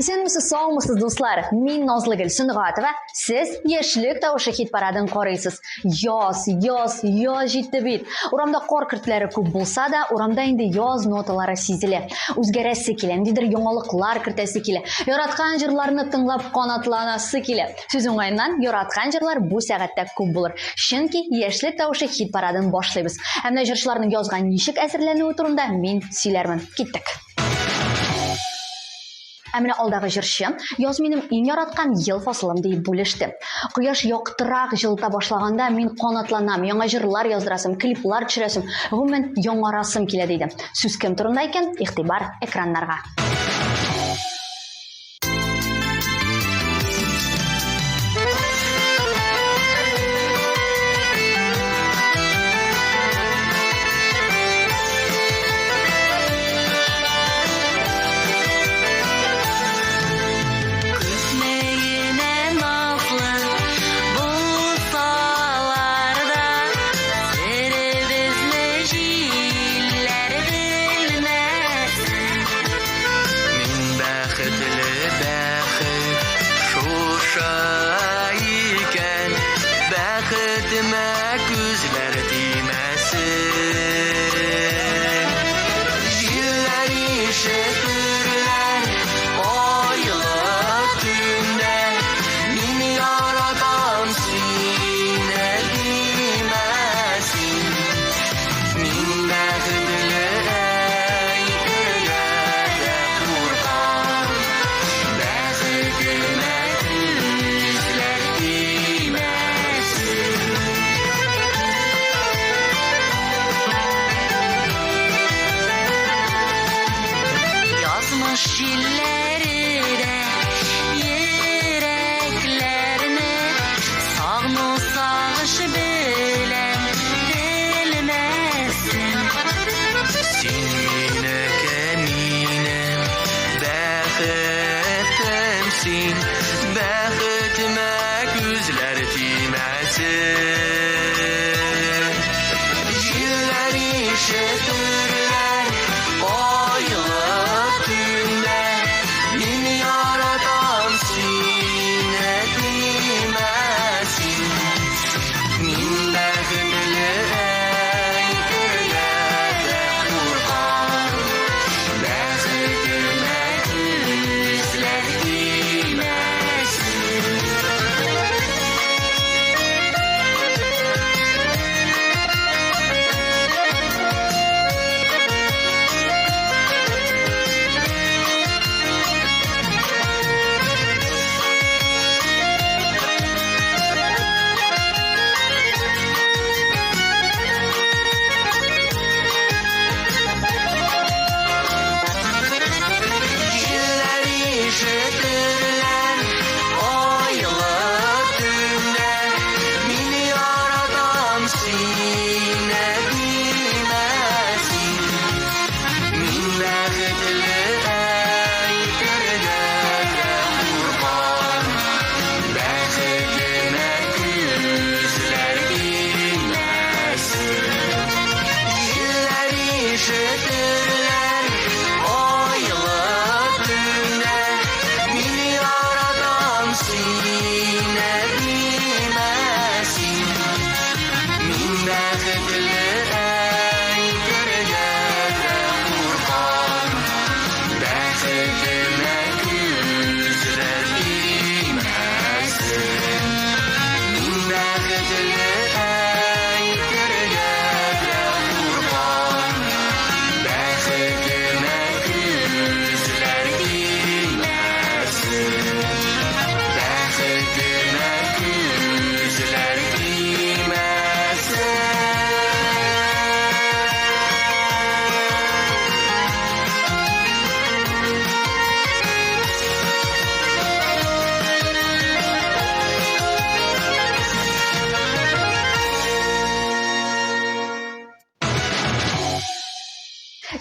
Исәнмесез, саумысыз, дуслар! Мин Назлыгөл Сөнгатова, сез Яшьлек тавышы хит парадын карыйсыз. Яз, яз, яз җитте бит. Урамда кар көртләре күп булса да, урамда инде яз ноталары сизелә. Үзгәрәсе килә, ниндидер яңалыклар кертәсе килә. Яраткан җырларны тыңлап канатланасы килә. Сүз уңаеннан, яраткан җырлар бу сәгатьтә күп булыр. Чөнки Яшьлек тавышы хит парадын башлыйбыз. Ә менә җырчыларның язга ничек әзерләнүе турында мин сөйләрмен. Киттек. Ә менә алдагы җырчы яз минем иң яраткан ел фасылым диеп бүлеште. Кояш яктырак җылыта башлаганда мин канатланам, яңа җырлар яздырасым, клиплар төшерәсем, гомумән яңарасым килә диде. Сүз кем турында икән? Игътибар экраннарга.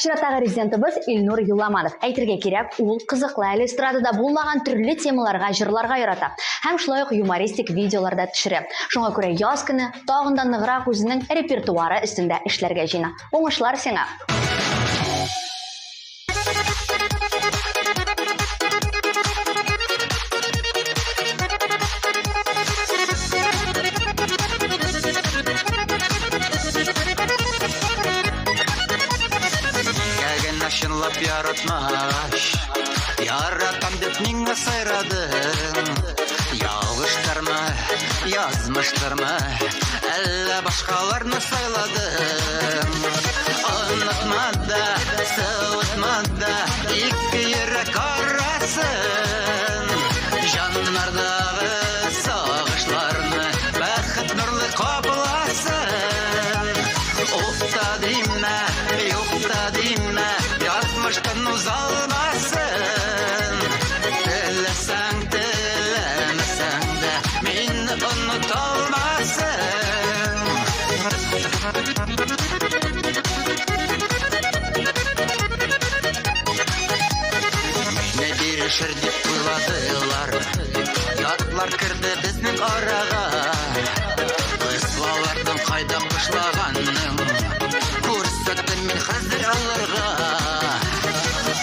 Чираттагы резидентыбыз Илнур Юламанов. Әйтергә кирәк, ул кызыклы әле эстрадада булмаган төрле темаларга җырларга ярата һәм шулай ук юмористик видеолар да төшерә. Шуңа күрә яз көне тагын да ныграк үзенең репертуары өстендә эшләргә җыена. Уңышлар сиңа! Язмыштырмы, әллә башкаларны сайладың? Онытма да, суытма да ике йөрәк арасын. Җаннардагы сагышларны бәхет нурлы капласын. Уф та димә, юк та димә, язмыштан узалмасын. Теләсәң, теләмәсәң дә, мине оныталмасын. Мине бирешер дип уйладылар, ятлар керде безнең арага. Кыслалардан кайда кышлаганын күрсәттем мин хәзер аларга.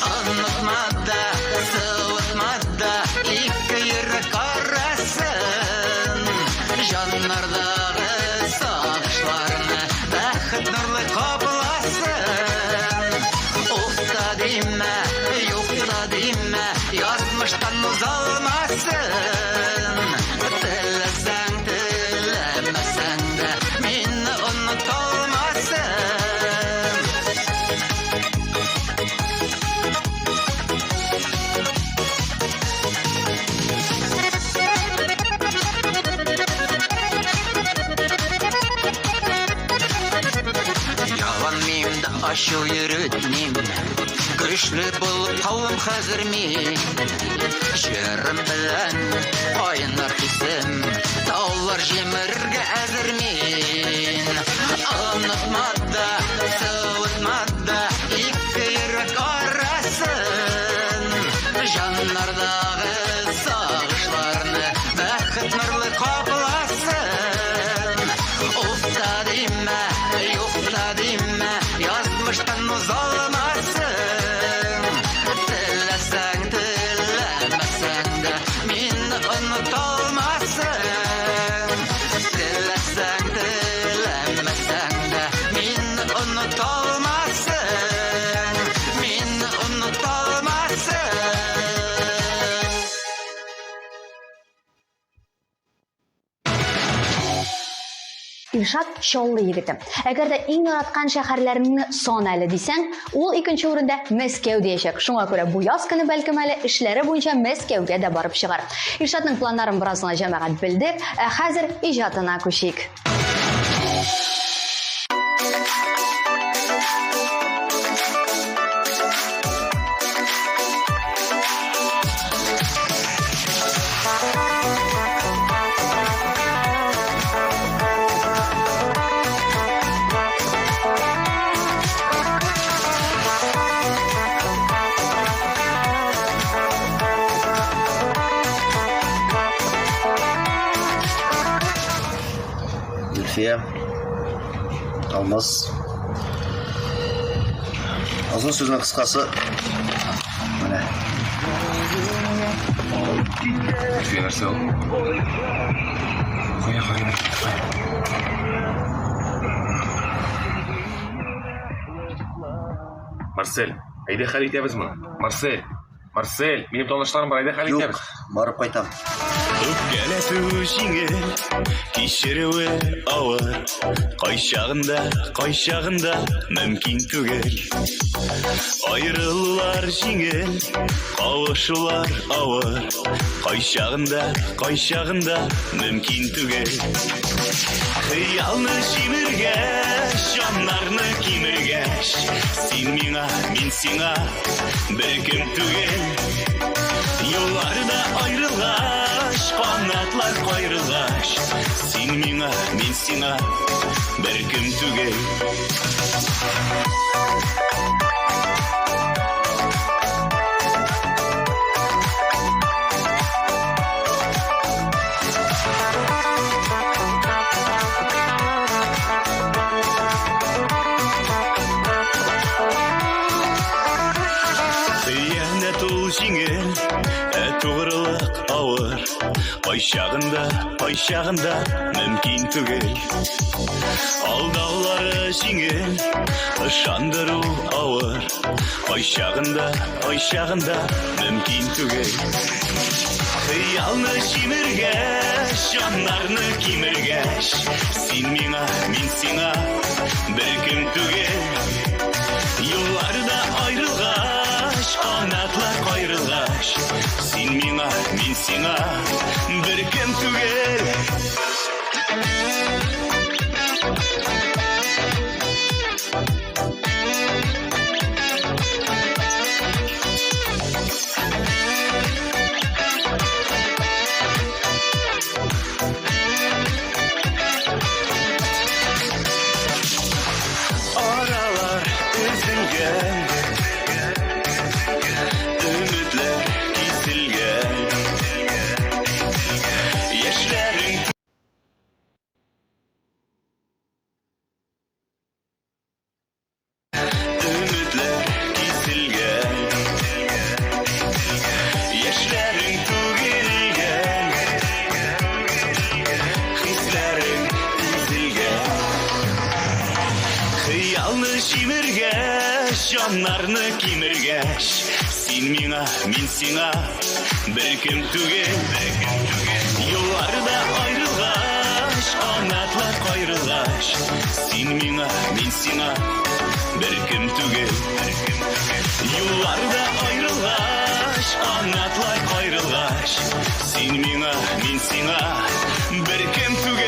Онытма да, суытма да ике йөрәк арасын. Җаннардагы сагышларны бәхет нурлы капласын. Уф та димә, юк та димә, язмыштан узалмасын. Теләсәң, теләмәсәң дә, мине оныталмасын. Яланмыйм да ачу йөртмим, көчле булып калдым хәзер мин. Җырым белән кайнар хисем, таулар җимерергә әзер мин. Онытма да, суытма да ике йөрәк арасын. Җаннардагы сагышларны бәхет нурлы капласын. Уф та димә, юк та димә, язмыштан узалмасын. Теләсәң, теләмәсәң дә, мине оныталмасын. Теләсәң, теләмәсәң дә, мине оныталмасын. Мине оныталмасын. Илшат Чаллы егете. Әгәр дә иң яраткан шәһәрләреңне сан әле дисәң, ул икенче урында Мәскәү диячәк. Шуңа күрә бу яз көне бәлкем әле эшләре буенча Мәскәүгә дә барып чыгар. Илшатның планнарын бераз гына җәмәгать белдек, ә хәзер иҗатына күчик. Зөлфия, Алмаз. Озын сүзнең кыскасы, менә. Зөлфия нәрсә ул? Кая, кая, кая? Марсель, әйдә хәл итәбез моны. Марсель, Марсель, минем танышларым бар, әйдә хәл Юк, итәбез. барып кайтам. Үпкәләтү җиңел, кичерүе авыр. Кайчагында, кайчагында мөмкин түгел. Аерылулар җиңел, кавышулар авыр. Кайчагында, кайчагында мөмкин түгел. Хыялны җимергәч, җаннарны кимергәч, син миңа, мин сиңа беркем түгел. Юлларда аерылгач, канатлар каерылгач, син миңа, мин сиңа беркем түгел. Хыянәт ул җиңел, ә тугрылык авыр. Кайчагында, кайчагында мөмкин түгел. Алдаулары җиңел, ышандыру авыр. Кайчагында, кайчагында мөмкин түгел. Хыялны җимергәч, җаннарны кимергәч, син миңа, мин сиңа беркем түгел. Юлларда аерылгач, канатлар каерылгач, син миңа, мин сиңа беркем түгел. Аралар өзелгән, өметләр киселгән, яшьләрең өметләр киселгән, яшьләрең түгелгән, хисләрең өзелгән. Хыялны җимергәч, җаннарны кимергәч, син миңа, мин сиңа беркем түгел. Юлларда аерылгач, канатлар каерылгач, син миңа, мин сиңа беркем түгел. Юлларда аерылгач, канатлар каерылгач, син миңа, мин сиңа беркем түгел.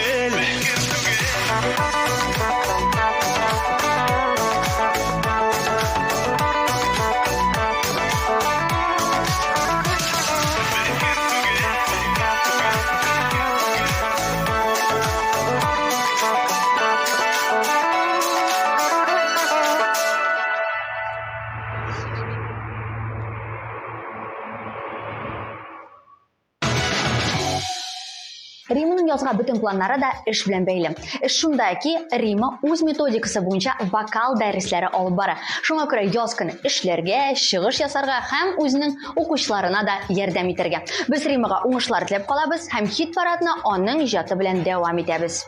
Риманың язга бөтен планнары да эш белән бәйле. Эш шунда ки, Рима үз методикасы буенча вокал дәресләре алып бара. Шуңа күрә яз көне эшләргә, чыгыш ясарга һәм үзенең укучыларына да ярдәм итәргә. Без Римага уңышлар теләп калабыз һәм хит парадны аның иҗаты белән дәвам итәбез.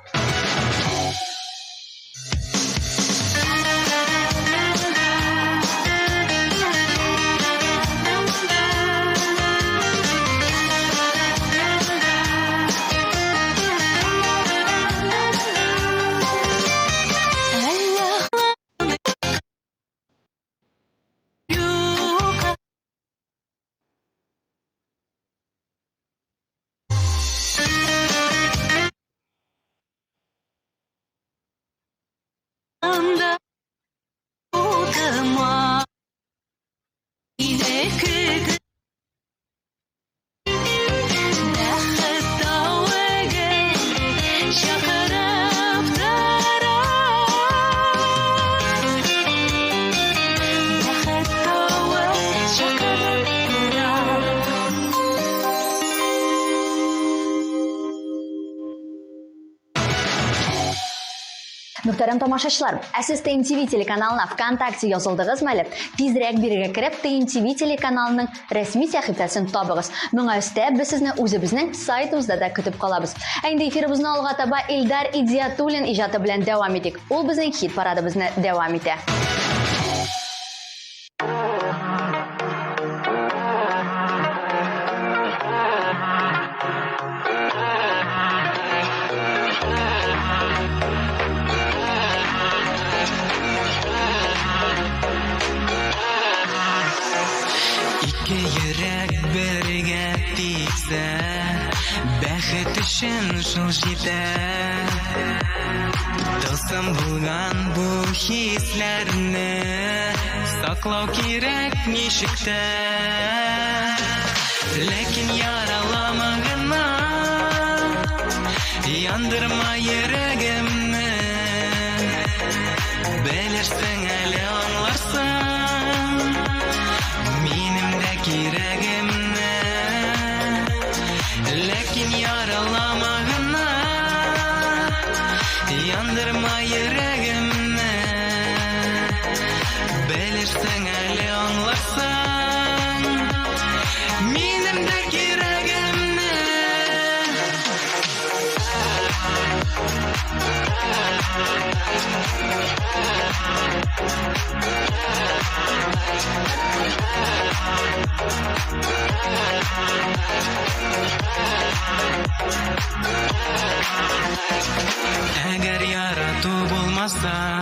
Мөхтәрәм тамашачылар, ә сез ТНТВ телеканалына ВКонтакте язылдыгызмы әле? Тизрәк бирегә кереп ТНТВ телеканалының рәсми сәхифәсен табыгыз. Моңа өстәп без сезне үзебезнең сайтыбызда да көтеп калабыз. Ә инде эфирыбызны алга таба Илдар Идиатуллин иҗаты белән дәвам итик. Ул безнең хит парадыбызны дәвам итә. Ике йөрәк бергә типсә, бәхет өчен шул җитә. Тылсым булган бу хисләрне саклау кирәк ничек тә. Ләкин яралама гына, яндырма йөрәгемне. Белерсең әле, аңларсың минем дә кирәгемне. Ләкин яралама гына, яндырма йөрәгемне. Белерсең әле, аңларсың минем дә кирәгемне. булмаса,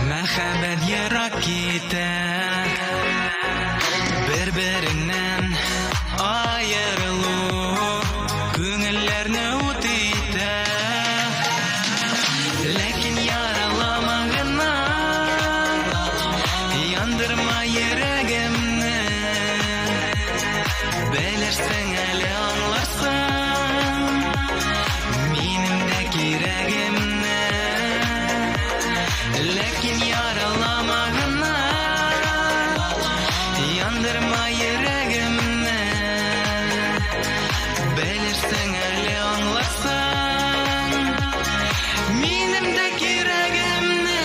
мәхәббәт ерак китә. Бер-береңнән аерылу күңелләрне ут итә. Ләкин яралама гына, яндырма йөрәгемне. Белерсең әле, аңларсың минем дә кирәгемне. Ләкин яралама гына, яндырма йөрәгемне. Белерсең әле, аңларсың минем дә кирәгемне.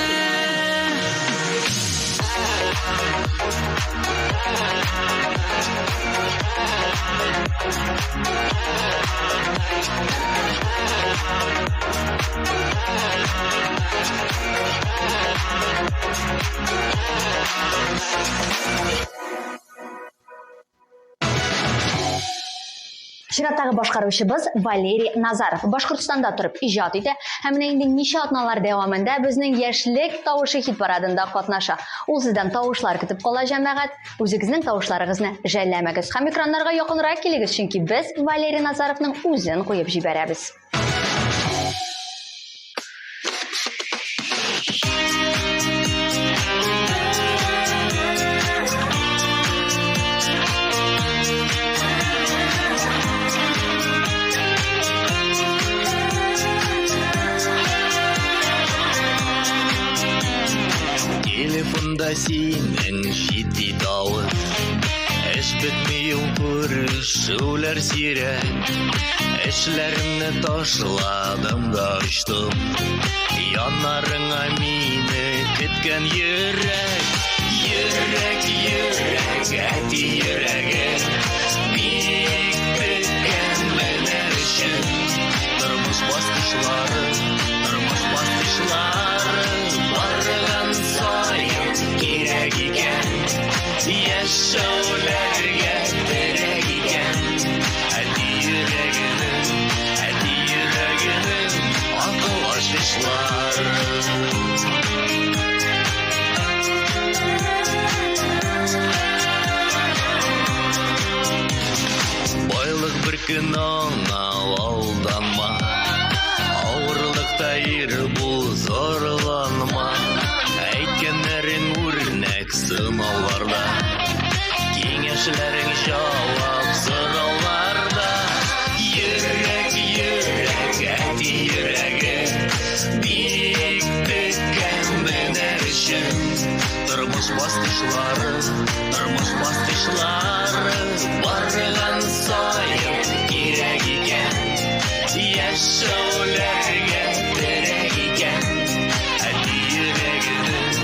Чираттагы башкаручыбыз Валерий Назаров. Башкортстанда торып иҗат итә һәм менә инде ничә атналар дәвамында безнең Яшьлек тавышы хит парадында катнаша. Ул сездән тавышлар көтеп кала, җәмәгать. Үзегезнең тавышларыгызны жәлләмәгез һәм экраннарга якынрак килегез, чөнки без Валерий Назаровның үзен куеп җибәрәбез. Телефонда синең җитди тавыш. Эш бетми ул, күрешүләр сирәк. Эшләремне ташладым да очтым. Яннарыңа, мине көткән йөрәк. Йөрәк, йөрәк, әти йөрәге. Бик көткән менәр өчен. Тормыш баскычлары, тормыш баскычлары барган саен кирәк икән. Яшәүләргә терәк икән. Әти йөрәгенең, әти йөрәгенең акыл ачкычлары. Байлык бер көн аңа алданма. Авырлыкта ир бул, зарланма. Әйткәннәрең үрнәк сынауларда. Киңәшләрең җавап сорауларда. Йөрәк, йөрәк, әти йөрәге. Бик көткән менәр өчен. Тормыш баскычлары, тормыш баскычлары барган саен кирәк икән. Яшәүләргә терәк икән. Әти йөрәгенең,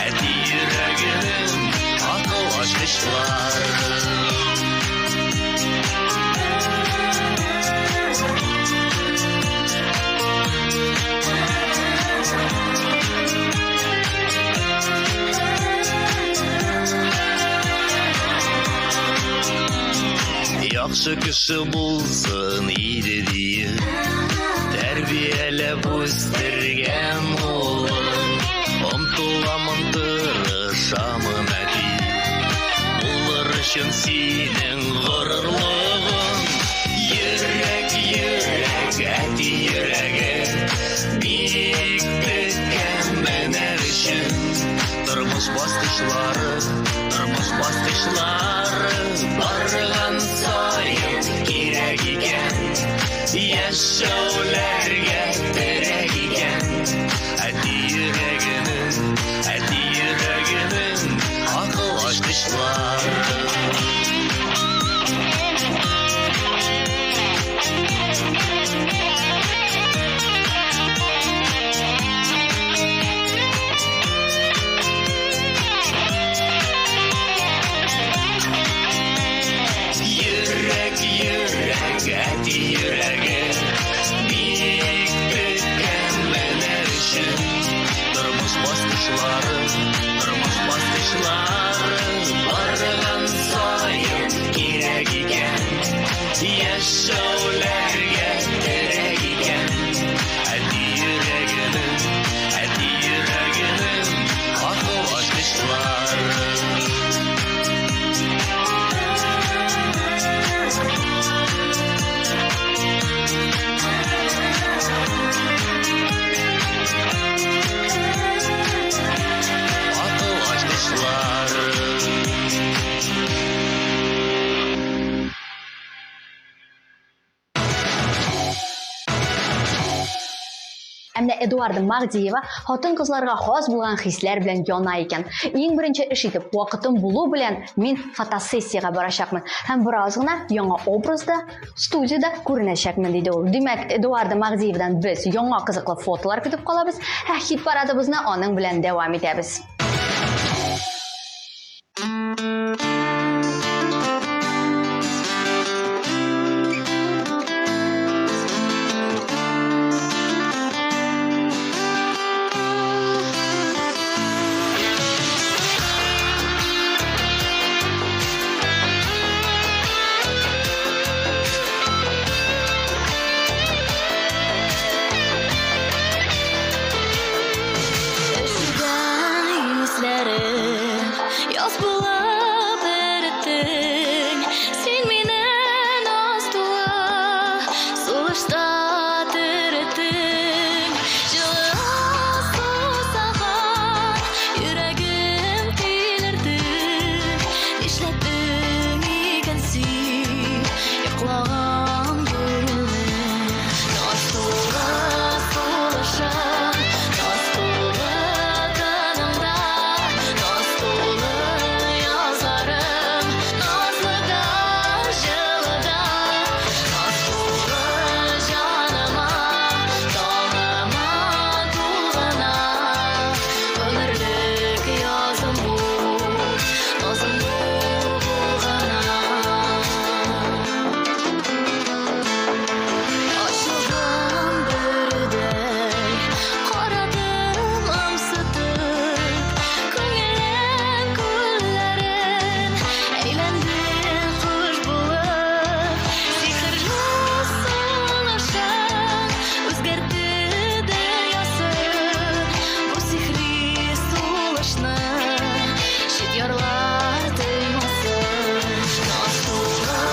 әти йөрәгенең акыл ачкычлары. Яхшы кеше булсын иде диеп, тәрбияләп үстергән улым. Омтыламын, тырышамын, әти, булыр өчен синең горурлыгың. Йөрәк, йөрәк, әти йөрәге. Бик көткән менәр өчен. Тормыш баскычлары, тормыш баскычлары барган саен кирәк икән. Яшәүләргә терәк икән. Әти йөрәгенең, әти йөрәгенең акыл ачкычлары. Йөрәк, йөрәк, әти йөрәге. Бик көткән менәр өчен. Тормыш баскычлары, тормыш баскычлары барган саен кирәк икән. Яшәүләргә терәк икән. Әти йөрәгенең, Ә менә Эдуарда Магдиева хатын-кызларга хас булган хисләр белән яна икән. Иң беренче эш итеп, вакытым булу белән мин фотосессиягә барачакмын һәм бераз гына яңа образда студиядә күренәчәкмен, диде ул. Димәк, Эдуарда Магдиевдан без яңа кызыклы фотолар көтеп калабыз, ә хит-парадыбызны аның белән дәвам итәбез. Яз булып эреттең Син мине наз тулы Сулышта тереттең Җылы сусаган Йөрәгем тилерде Нишләттең икән син Йоклаган күңелне Наз тулы сулышың Наз тулы тыныңда Наз тулы язларың Назлы да, җылы да Наз тулы җаныма Таңыма тулгана Гомерлек язым бу Назым бу булгана Ачылган бөредәй Карадым ымсытып Күңелем күлләрен Әйләнде кош булып Сихерле сулышың Үзгәртте дөньясын Бу сихри сулышны Чит ярлар тоймасын Наз тулы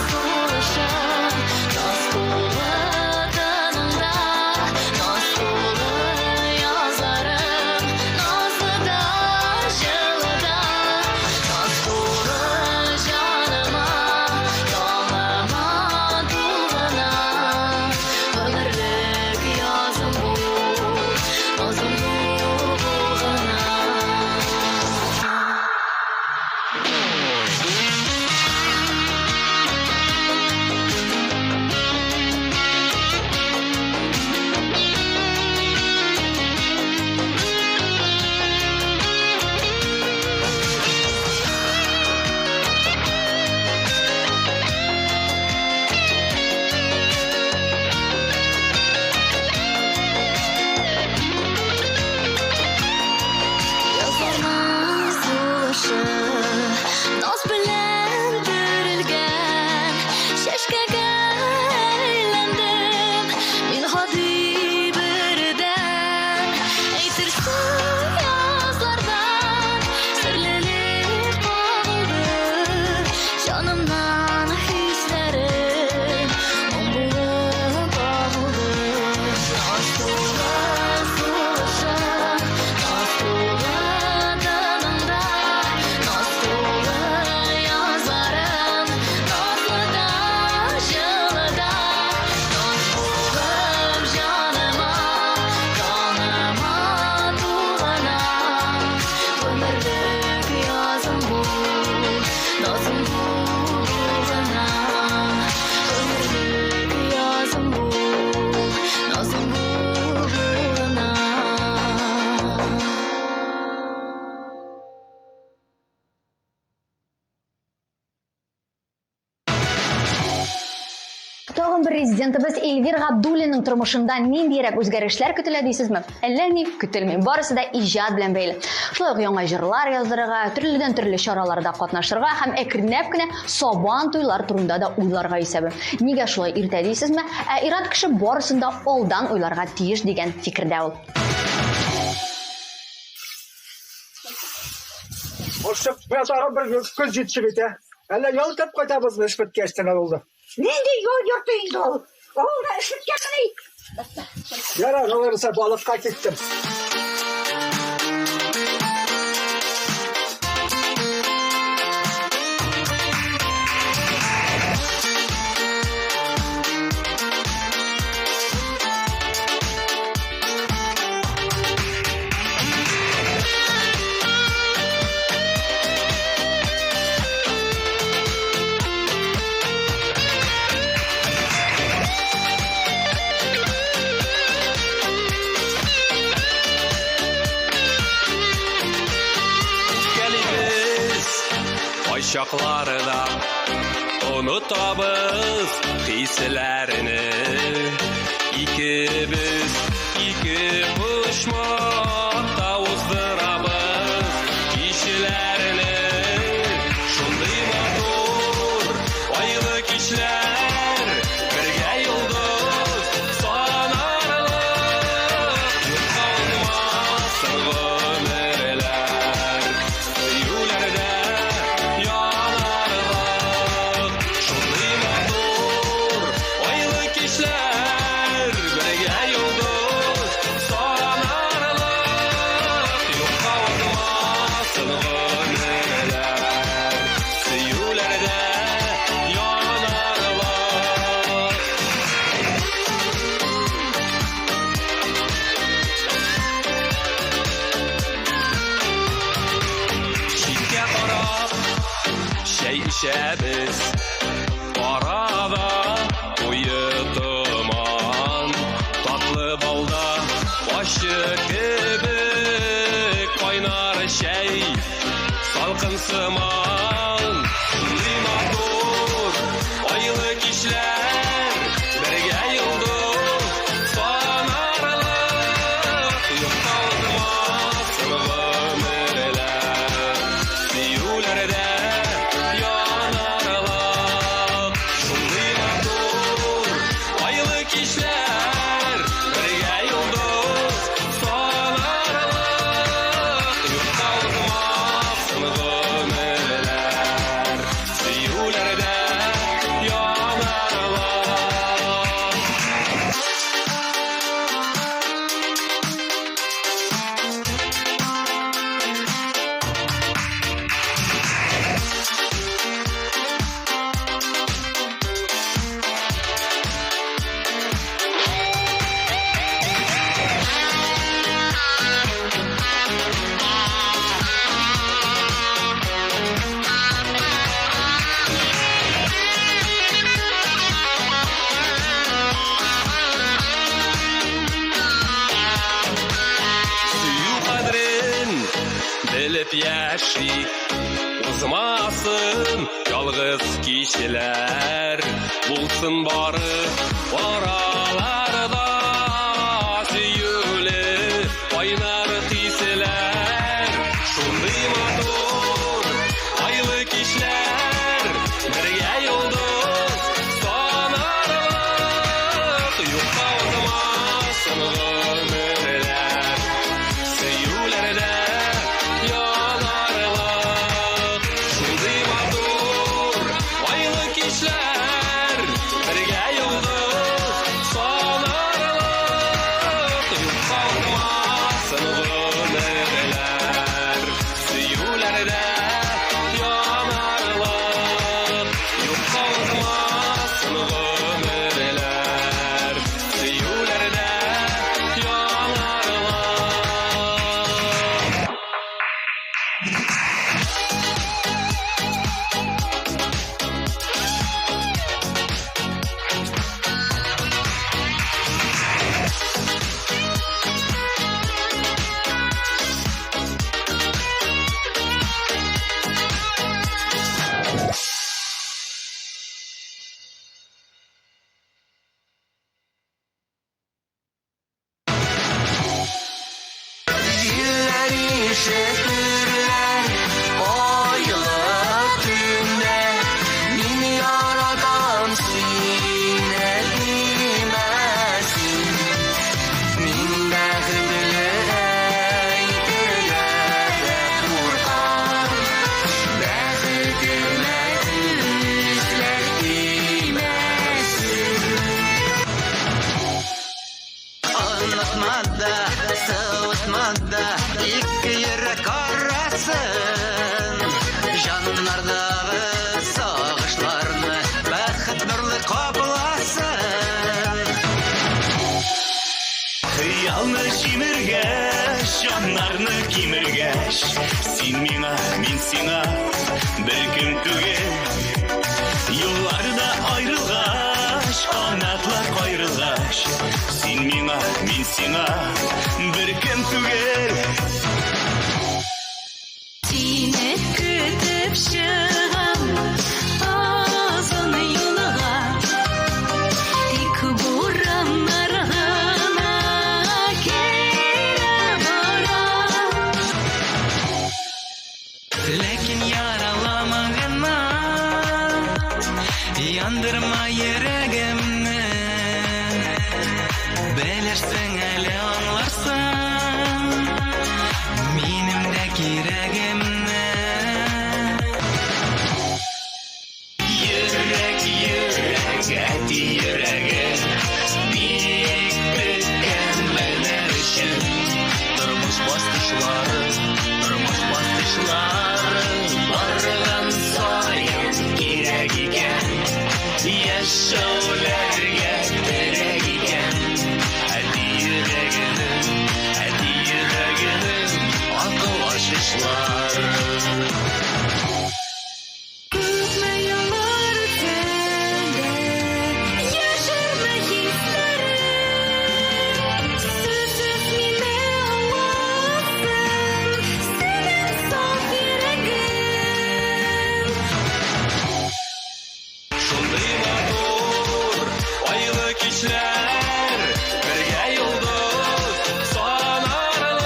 сулышың Наз тулы тыныңда Наз тулы язларың Назлы да, җылы да Наз тулы җаныма Таңыма тулгана Гомерлек язым бу Назым бу булгана. Язларның сулышы Наз белән төрелгән Чәчкәгә әйләндем Мин гади бердән Әйтерсең язлардан Серлелек кагылды Җанымнан хисләрем Моң булып агылды Наз тулы сулышың Наз тулы тыныңда Наз тулы язларың Назлы да, җылы да Наз булып җаныма Таңыма тулгана Гомерлек язым бу Назым бу булгана Гомерлек язым бу Назым бу булгана. Тагын бер резидентыбыз Эльвир Габдуллинның тормышында ниндиерәк үзгәрешләр көтелә дисезме? Әллә ни көтелми. Барысы да иҗат белән бәйле. Шулай ук яңа җырлар яздырырга, төрледән төрле чараларда катнашырга һәм әкренләп кенә сабан туйлар турында да уйларга исәбе. Нигә шулай иртә дисезме? Ә ир-ат кеше барысын да алдан уйларга тиеш дигән фикердә ул. Борчык, менә тагын бер көн җитте бит, ә. Әллә ял итеп кайтабызмы эш беткәч тә авылда? Нинди ял йорты инде ул? Авылда эш беткәнмени? Ярар, алайса балыкка киттем. Кочакларда онытабыз хисләрне. Икебез ике почмакта уздырабыз кичләрне. Шундый матур айлы кичләр, бергә йолдыз санарлык. Юкка узмасын гомерләр, сөюләрдә янарлык. Шундый матур айлы кичләр, бергә йолдыз санарлык. Юкка узмасын гомерләр, сөюләрдә янарлык. Читкә карап чәй эчәбез, арада куе томан, татлы балда ачы кебек кайнар чәй, салкын сыман. Шундый матур айлы кичләр, бергә йолдыз санарлык. Юкка узмасын гомерләр, сөюләрдә янарлык. Шундый матур айлы кичләр, бергә йолдыз санарлык. Юкка узмасын гомерләр, сөюләрдә янарлык. Сөю кадерен белеп яшик, узмасын ялгыз кичләр, булсын бары араларда сөюле кайнар хисләр. Шундый матур айлы кичләр, бергә йолдыз санарлык. Юкка узмасын гомерләр, сөюләрдә янарлык. Шундый матур айлы кичләр, бергә йолдыз санарлык. Юкка узмасын гомерләр, сөюләрдә янарлык. Юкка узмасын гомерләр, сөюләрдә янарлык. Җилләр ишетерләр айлы төндә, мин яратам сине димәсен. Мин бәхетле әйтергә дә куркам, бәхетемә күзләр тимәсен. Онытма да, суытма да ике йөрәк арасын. Җаннардагы сагышларны бәхет нурлы капласын. Хыялны җимергәч, җаннарны кимергәч, син миңа, мин сиңа беркем түгел. Юлларда аерылгач, канатлар каерылгач, син миңа, мин сиңа беркем түгел. Сине көтеп чыгам. Үткәчсең әле аңларсың минем дә кирәгемне. Йөрәк, йөрәк, әти йөрәге бик беткән менәр өчен. Тормыш баскычлары, тормыш баскычлары барган саен кирәк икән. Яшәүләргә терәк икән. Әти йөрәгенең, әти йөрәгенең акыл ачкычлары. Күпме еллар үтсә дә, яшермә хисләрең. Сүзсез мине аңласын, синең саф йөрәгең. Шундый матур айлы кичләр, бергә йолдыз санарлык,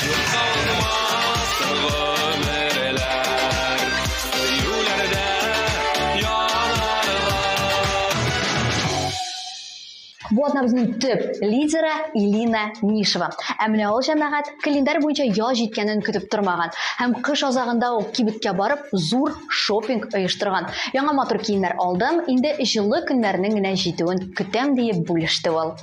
юкка узмас гомерләр, сөюләрдә янарлык. Бу атнабызның төп лидеры Илина Мишева. Ә менә ул җәмәгать календарь буенча яз җиткәнен көтеп тормаган һәм кыш азагында ук кибеткә барып зур шопинг оештырган. Яңа матур киемнәр алдым, инде җылы көннәрнең генә җитүен көтәм диеп бүлеште ул.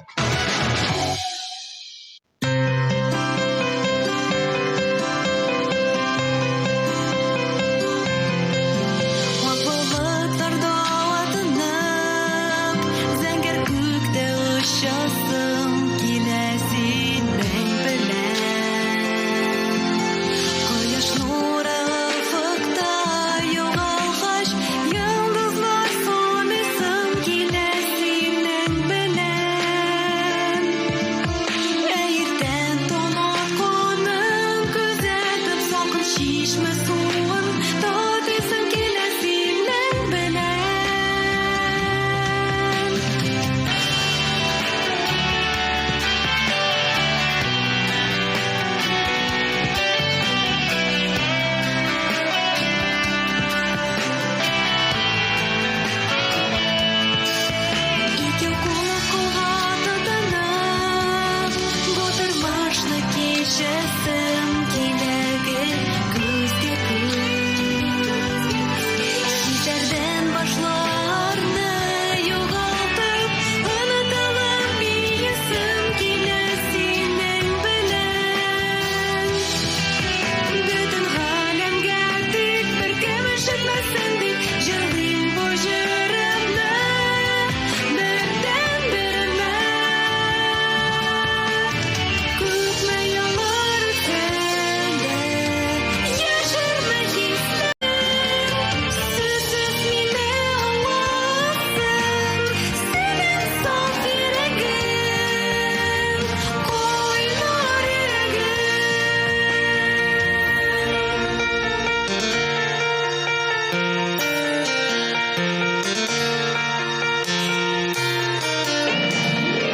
Ак болытларда атынып, зәңгәр күктә очасым килә синең белән. Кояш нуры офыкта югалгач, йолдызлар саныйсым килә синең белән. Ә иртән таң атканын күзәтеп, салкын чишмә суын татыйсым килә синең белән. Икәү кул кулга тотынып, бу тормышны кичәсем килә гел күзгә күз. Хисләрдән башларны югалтып, онытылып биесем килә синең белән. Бөтен галәмгә тик беркем ишетмәсен дип җырлыйм бу җырымны бердән-беремә. Күпме еллар үтсә дә, яшермә хисләр. Сүзсез мине аңласын, синең саф йөрәгең, кайнар йөрәгең.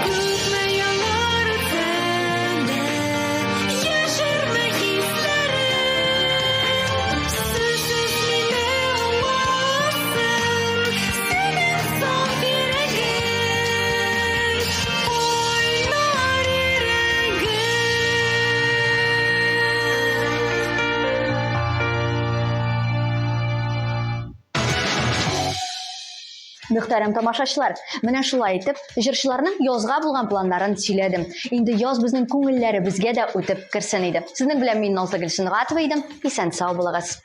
Күпме еллар үтсә дә, яшермә хисләрең. Сүзсез мине аңласын, синең саф йөрәгең, кайнар йөрәгең. Мөхтәрәм тамашачылар, менә шулай итеп, җырчыларның язга булган планнарын сөйләдем. Инде яз безнең күңелләребезгә дә үтеп керсен иде. Сезнең белән мин Назлыгөл Сөнгатова идем. Исән сау булыгыз.